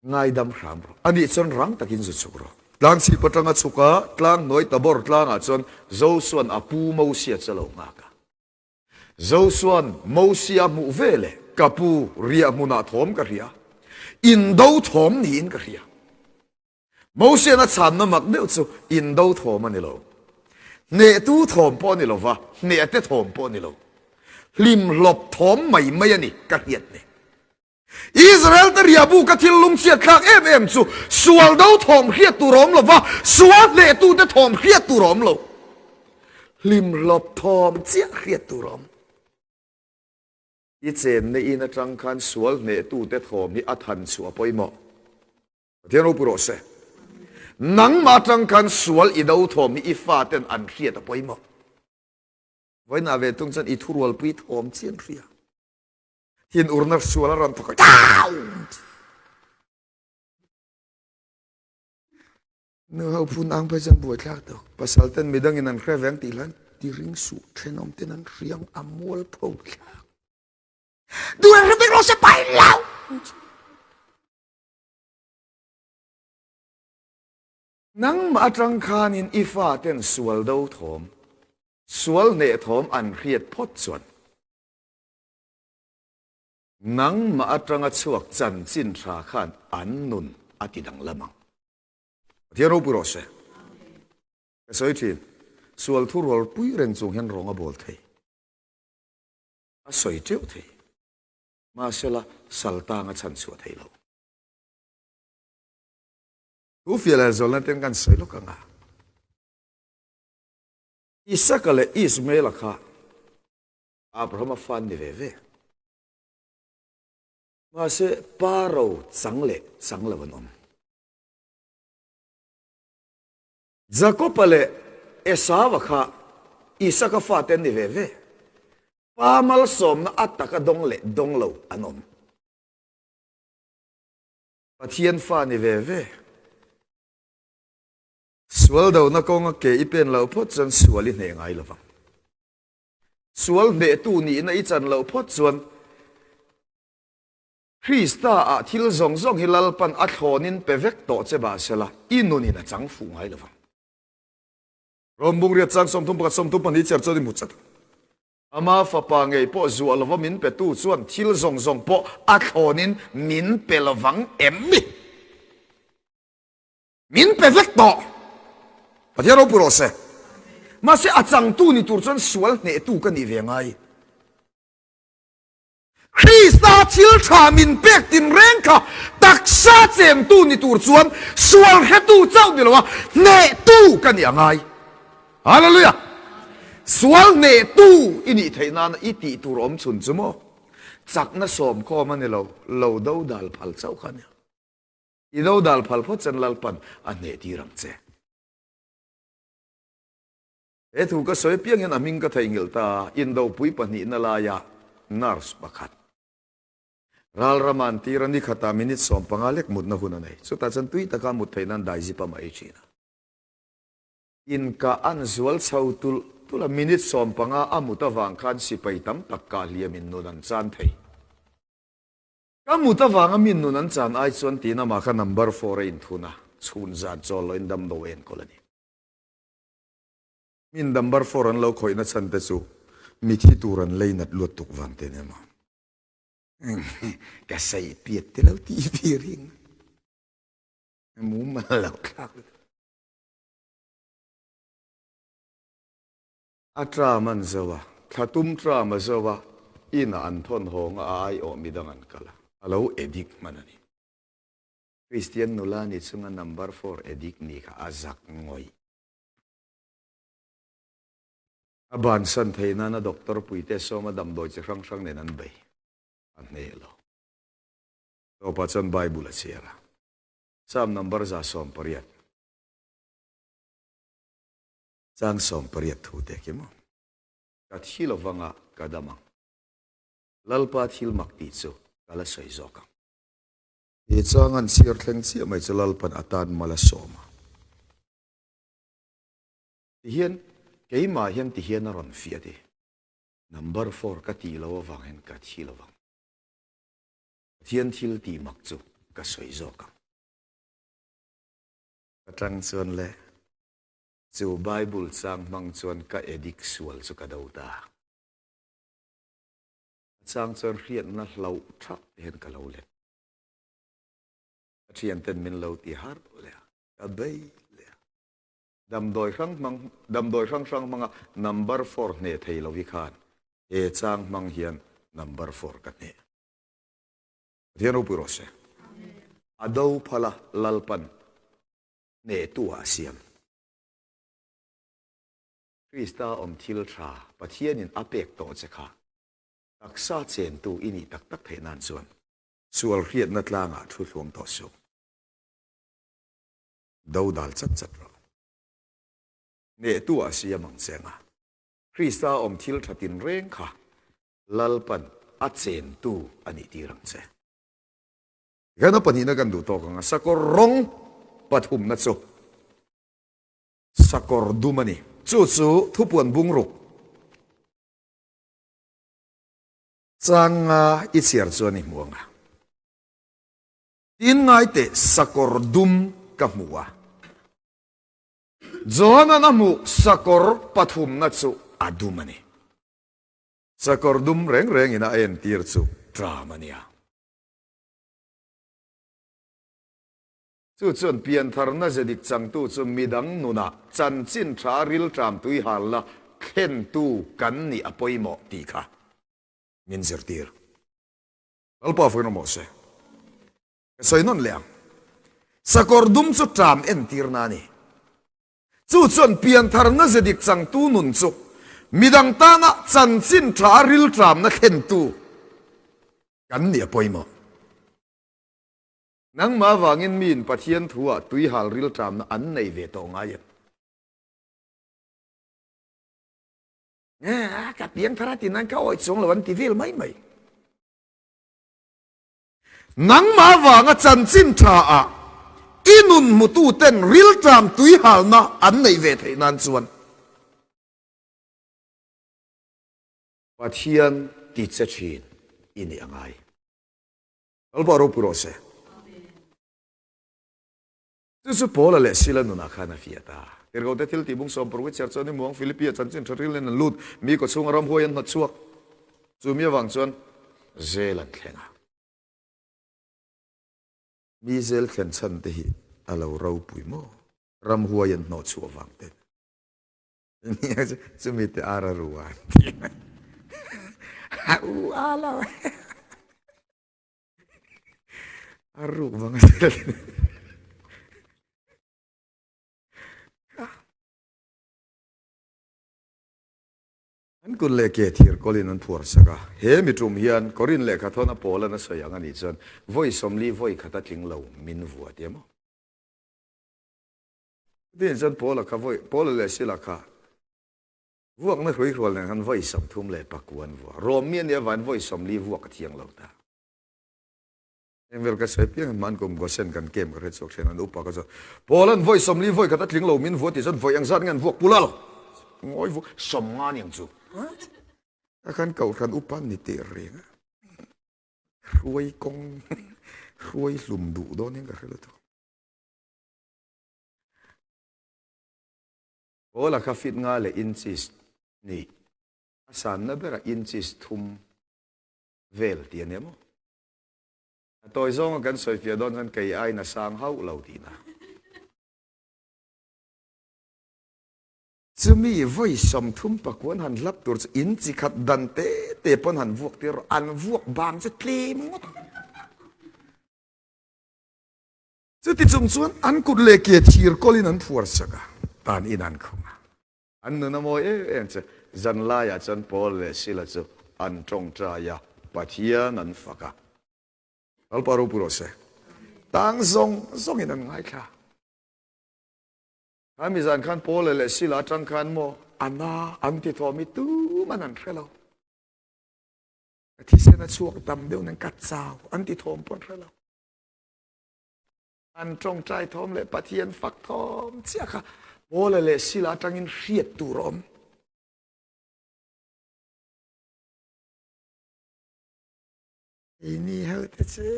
Ngaidam hram rawh. Anih chuan rang takin zu chhuk rawh. Tlang chhip atanga chhuk a, tlang hnuai Tabor tlangah chuan Josua'n a pu Mosia chu a lo nghak a. Josua'n Mosia hmuh veleh, Ka pu, riah hmunah thawm ka hria. Indo thawm niin ka hria. Mosian a chhanna mak deuh chu indo thawm a ni lo. Hnehtu thawm pawh a ni lo va, hnehte thawm pawh a ni lo. Hlimhlawp thawm mai mai a ni ka hriat ni. Israel te riahbu ka thil lungchhiat thlak em em chu sual do thawm hriat tur a awm lo va, sual hnehtute thawm hriat tur a awm lo. Hlimhlawp thawm chiah hriat tur a awm. I chenna in atang khan sual hnehtute thawm hi a than chhuah pawimawh. Pathian ropui rawh se. Nangmah atang khan sual i do thawm hi i faten an hriat a pawimawh. Vawiinah ve tung chuan i thurualpui thawm chi an hria. Thin urna sual a rawn thawk a, Nu ho phun ang phei chuan buai thlak tuk. Pasal ten midang in an hre veng tih hlan ti ring suh thenawm ten an hriang a mualpho thlak. Duh an hre vek rawh se pai lo. Nangmah atang khanin i faten sual do thawm, sual hneh thawm an hriat phawt chuan nangmah atanga chhuak chanchin tha khan an nun a ti danglam ang. Pathian ropui rawh se. Ka sawi thin, sual thurual pui reng chung hian rawng a bawl thei. A sawi teuh thei. Mahsela, saltang a chhan chhuah thei lo. Thu fiah leh zawlna ten kan sawi lawk ang a. Isaka leh Ismaela kha Abrahama fa an ni ve ve. Mahse, pa ro chang leh chang lo an awm. Jakopa leh Esauva kha Isaka fate an ni ve ve. Pa malsawmna a taka dawng leh dawng lo an awm. Pathian fa ni ve ve. Sual dona kawnga ke i pen loh phawt chuan sual i hneh ngai lovang. Sual hnehtu nihna i chan loh phawt chuan Krista ah thil zawng zawng hi Lalpan a thlawnin pe vek tawh che mahsela i nunin a chang fuh ngai lovang. Rom Bungriat chang 31 32 chhiar chuan i hmu chat ang. Ama fapa ngei pawh zuah lova min petu chuan thil zawng zawng pawh a thlawnin min pe lovang em ni? Min pe vek tawh! Pathian ropui rawh se. Mahse a changtu ni tur chuan sual hnehtu ka nih ve ngai. Krista thil tha min pek tinreng kha taksa chengtu ni tur chuan sual hretu chauh ni loa hnehtu ka nih a ngai. Hallelujah! Sual hnehtu i nih theih nana i tih tur awm chhun chu maw? Chakna sawmkhawm a ni lo, lo dodal phal chauh kha a nia. I dodal phal phawt chuan Lalpan a hneh tir ang che. He thu ka sawi apiang hian a hming ka theihnghilh ta a, indopui pahnihna laia nurse pakhat ralrama an tir a, ni khatah minute 15 lek mutna hun a nei. Chutah chuan tui taka mut theih nan daizip a mah ei thin a. Inkah an zual chho tulh tulh a, minute 15 a mut avang khan sipai tam tak kah hliamin nun an chan thei. Ka mut avanga min nun an chan ai chuan tiin amah kha number four a inthun a, chhun zan chawl loin damdawi a enkawl a ni. Min number four an lo khawihna chhan te chu mithi tur an lei nat luat tuk vang te nia maw. Ka saih piat te lo tih ve reng a. Mumal lo thlak lutuk. A tram an zo a, thla tum tram a zo a, inah an thawn hawng a, a aiawh midang an kal a, a lo edik hman a ni. Kristian nula ni chunga number four edik ni kha a zak ngawih. A bansan theih nana doctor puite sawma damdawi chi hrang hrang nen an bei. A hneh lo. Tawpah chuan Bible a chhiar a. Psalm number 180. Chang 18 thu te khi maw? Ka thi lovanga ka dam ang. Lalpa thil mak tih chu ka la sawi zawk ang. He chang an chhiar thleng chiah mai chu Lalpan atan mal a sawm a. Tihian, keimah hian tihian a rawn fiah ti. Number four ka tih loh avang hian ka thi lo vang. Pathian thil tih mak chu ka sawi zawk ang. Ka tang chuan le, chu Bible chang hmang chuan ka addict sual chu ka do ta. A chang chuan hriatna hlauh thap te hian ka lo let. Ka thianten min lo ti harh leh a, ka bei leh a. Damdawi hrang hmang damdawi hrang hrang hmanga number four hneh thei lo hi khan he chang hmang hian number four ka hneh. Pathian ropui rawh se. A do phala Lalpan hnehtu ah a siam. Krista awm thil tha Pathianin a pek tawh che kha taksa chentu i nih tak tak theih nan chuan sual hriatna tlangah thu thluam tawh suh. Do dal chat chat rawh. Hnehtu ah siam ang che anga Krista awm thil tha tinreng kha Lalpan a chentu a nih tir ang che. Tikhian a pahnihna kan duh tawk ang a, sakawr rawng pathumna chu sakawr dum a ni. Chu chu thupuan bungruk changa i chhiar chuan i hmu ang a. Tin ngai teh sakawr dum ka hmu a. Johanan a hmuh sakawr pathumna chu a dum a ni. Sakawr dum reng rengin a entir chu tram a nia. Chu chuan piantharna ze dik changtu chu midang nunah chanchin tha rilṭam tuihalna thlentu kan nih a pawimawh tih kha min zirtir. Lalpa vawiin awm rawh se. Ka sawi nawn leh ang. Sakawr dum chu ṭam entirna a ni. Chu chuan piantharna ze dik changtu nun chu midang tana chanchin tha rilṭamna thlentu kan nih a pawimawh. Nangmah avangin miin Pathian thuah tuihal rilṭamna an nei ve tawh ngai em? Ka piangthar a ti nan ka awih chuang lo an ti vel mai mai. Nangmah avanga chanchin tha ah i nun hmutu ten rilṭam tuihalna an neih ve theih nan chuan Pathian ti che thin i nih a ngai. Lalpa ropui rawh se. Chu chu Paula leh Sila nunah khan a fiah ta. Tirhkohte thil tih bung sawmparuk i chhiar chuan i muang Philippi-a chanchin tha ril nen an lut, mi kawchhunga ramhuai an hnawt chhuak. Chu mi avang chuan zel an thleng a. Mi zel thlen chhan te hi a lo ropui maw? Ramhuai an hnawh chhuah vang te. Nia chu chumi te ar a ru a an ti. A u a lo. A ruk vang a zel. An kut leh ke thir kawlin an phuar sak a. He mi tum hian Korin lehkha thawn a pawl an a sawi ang a nih chuan vawi 40 vawi khat a tling lo min vua tia maw? Chutiang chuan Paula kha vawi Paula leh Sila kha Vuakna hruihrual nen khan vawi 34 an vua. Rom mi a nih avangin vawi 40 vuak a thiang lo ta. Engvel ka sawi piang hman kum Gosen kan kem ka hre chhuak thin an upa ka chuan Paula'n vawi 40 vawi khat a tling lo min vua tih chuan vawi engzat nge an vuak pul a lo ngawi vuak 50 ni ang chu. Ka khan kohhran upa an ni teh reng a. Hruai kawng hruai hlum duh dawn hian ka hre lutuk. Paula kha fit nga leh inches nih a sanna berah inches thum vel tih a nia maw? A tawi zawnga kan sawifiah dawn chuan kei aiin a sang hauh lo tihna. Chumi vawi 30 pakuan han hlap tur chu in chi khat dan te te pawn han vuak tir rawh, an vuak bang chu tlem ngawt ang. Chuti chung chuan an kut leh ke thir kawlin an phuar sak a, tan in an khung a. An nun a mawi em em chu zan laiah chuan Paul leh Sila chu an tawngtai a, Pathian an fak a. Lalpa ropui rawh se. Tang zawng zawngin an ngaithla. Kha mi zan khan Paul leh Sila atang khan maw a na an ti thawm hi tuman an hre lo. Ka thisen a chhuak tam deuh nen ka chau an ti thawm pawh an hre lo. An tawngtai thawm leh Pathian fak thawm chiah kha Paula leh Sila atangin hriat tur a awm. Keini ho te chu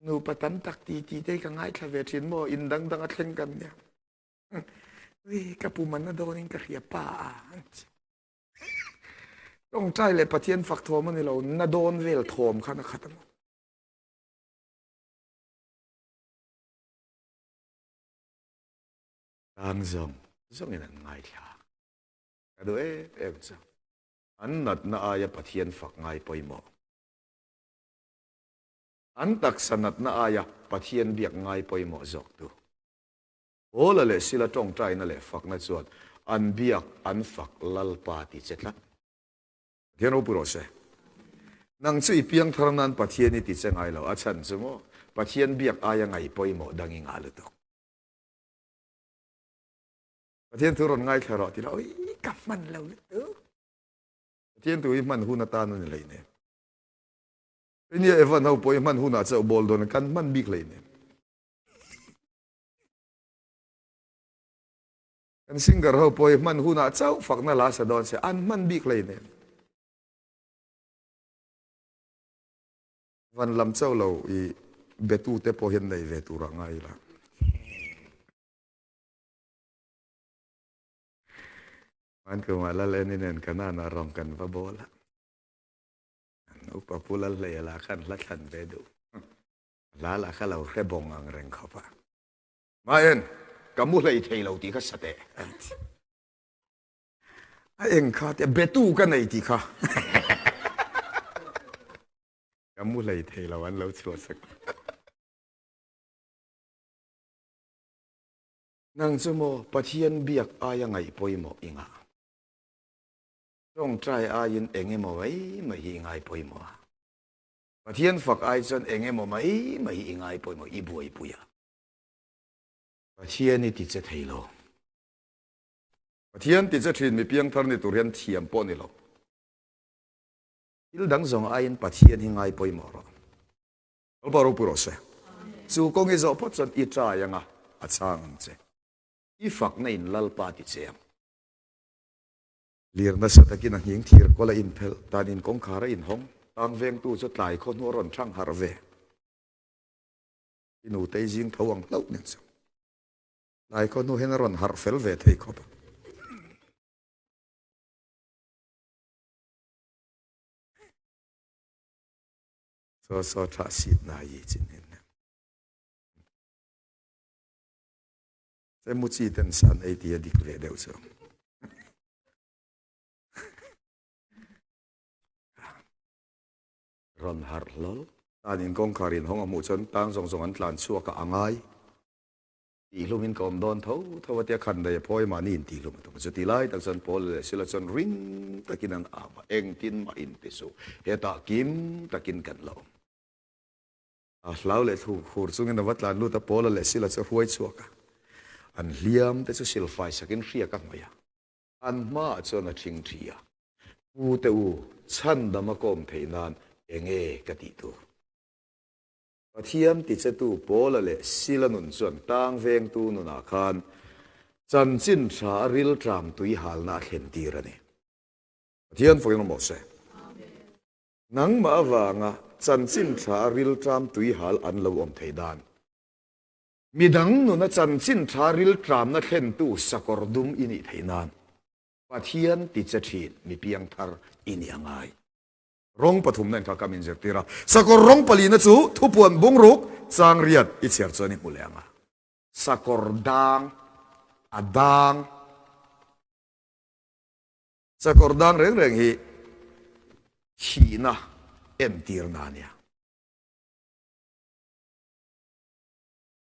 nupa tam tak ti ti te ka ngaithla ve thin maw in dang dang a thleng kan nia. Ui ka pum an na dawnin ka hria pa a. Tawngtai leh Pathian fak thawm a ni lo, na dawn vel thawm khan a khat a maw. Tang zawng zawngin an ngaithla. Ka duh em em chu. An natna aia Pathian fak ngai pawimawh. An taksa natna aia Pathian biak ngai pawimawh zawk tu. Paula leh Sila tawngtaina leh fakna chuan an biak an fak Lalpa ti che tlat. Pathian ropui rawh se. Nang chu i piangthar nan Pathian i ti che ngai lo, a chhan chu maw Pathian biak aia ngai pawimawh dang i ngah lutuk. Pathian thu rawn ngaithla rawh ti la, oi ka hman lo lutuk. Pathian thu hi hman hun atan a ni hleinem. Nia Evan ho pawh hi hman hunah chauh bawl dawn kan hman bik hleinem. Kan singer ho pawh hi hman hunah chauh fakna la sa dawn se an hman bik hleinem. Van lam chauh lo i betute pawh hian nei ve tur a ngai la. Hman kumah Lal Eni nen Kanaan-ah rawng kan va bawl a. An upa Pu Lalhleia lah khan hla thlan ve duh. Hla lah kha lo hre bawng ang reng khawp a. Maen, ka mu hlei thei lo tih kha sa teh a ti. A eng kha tia betu ka nei tih kha. Ka mu hlei thei lo an lo chhuah sak. Nang chu maw Pathian biak aia ngaih pawimawh i ngah. Tawngtai aiin eng emaw mai mai hi i ngai pawimawh a. Pathian fak ai chuan eng emaw mai mai hi i ngai pawimawh i buaipui a. Pathian i ti che thei lo. Pathian ti che thin mi piangthar ni tur hian thiam pawh ni lo. Thil dang zawng aiin Pathian hi ngai pawimawh rawh. Lalpa ropui rawh se. Chu kawng i zawh phawt chuan i trai anga a chhang ang che. I fakna in Lalpa ti che ang. Lir nasa takin a nghing thir kawl a inphelh, tan in kawngkhar a inhawng, tang vengtu chu tlai khaw hnu a rawn thang harh ve. I nutei zing tho ang hlauh nen chu tlai khaw hnu hian a rawn harh fel ve thei khawp a. Saw saw tha sit na yi chin hin. Che mu chi ten san ei ti a dik ve deuh chu. Rawn harh hlawl. Tan in kawngkhar in hawng a hmuh chuan tang zawng zawng an tlan chhuak a a ngai. Tihhlum in ka awm dawn tho tho a tia khan daih a phawi mahni in tihhlum a tum a. Chuti lai tak chuan Paul leh Sila chuan ring takin an au a, engtin mah in ti suh, hetah kim takin kan la awm. A hlau leh thu khur chungin a va tlan lut a, Paula leh Sila chu a hruai chhuak a. An hliam te chu silfai sakin hriak a hnawih a. An hmaah chuan a thing thi a, Pu te u, chhandam a kawm theih nan enge ka tih tur? Pathian tichetu Paula leh Sila nun chuan tang vengtu nunah khan chanchin tha a riltram tui halna a thlen tir a ni. Pathian fakin awm rawh se. Nangmah avanga chanchin tha a riltram tui hal an lo awm thei dan. Midang nuna chanchin tha riltramna thlentu sakawr dum i nih theih nan Pathian tiche thin mi piangthar i nih a ngai. Rawng pathumna in kha ka min zirtir a. Sakawr rawng palina chu thupuan bungruk chang riat i chhiar chuan i hmu leh ang a. Sakawr dang a dang. Sakawr dang reng reng hi thihna entirna a nia.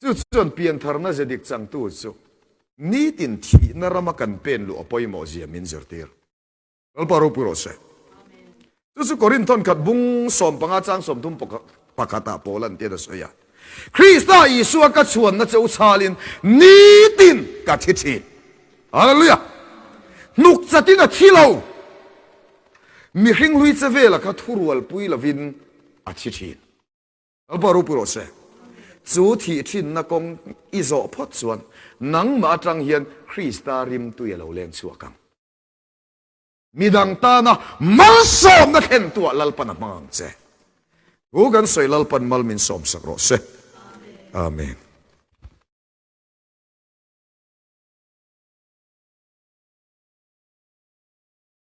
Chu chuan piantharna ze dik changtu chu nitin thihna rama kan pen luh a pawimawh zia min zirtir. Lalpa ropui rawh se. Chu chu Korinthon khat bung 15 chang 30 pakhatah Paul-a'n tian a sawi a, Krista Isua ka chhuanna che u chhalin nitin ka thi thin. Hallelujah! Hnuk chatin a thi lo. Mihring hlui che vela kha thurualpui lovin a thi thin. Lalpa ropui rawh se. Chu thih thinna kawng i zawh phawt chuan nangmah atang hian Krista rimtui a lo leng chhuak ang. Midang tana malsawmna thlentuah Lalpan a hmang ang che. Thu kan sawi Lalpan mal min sawmsak rawh se. Amen.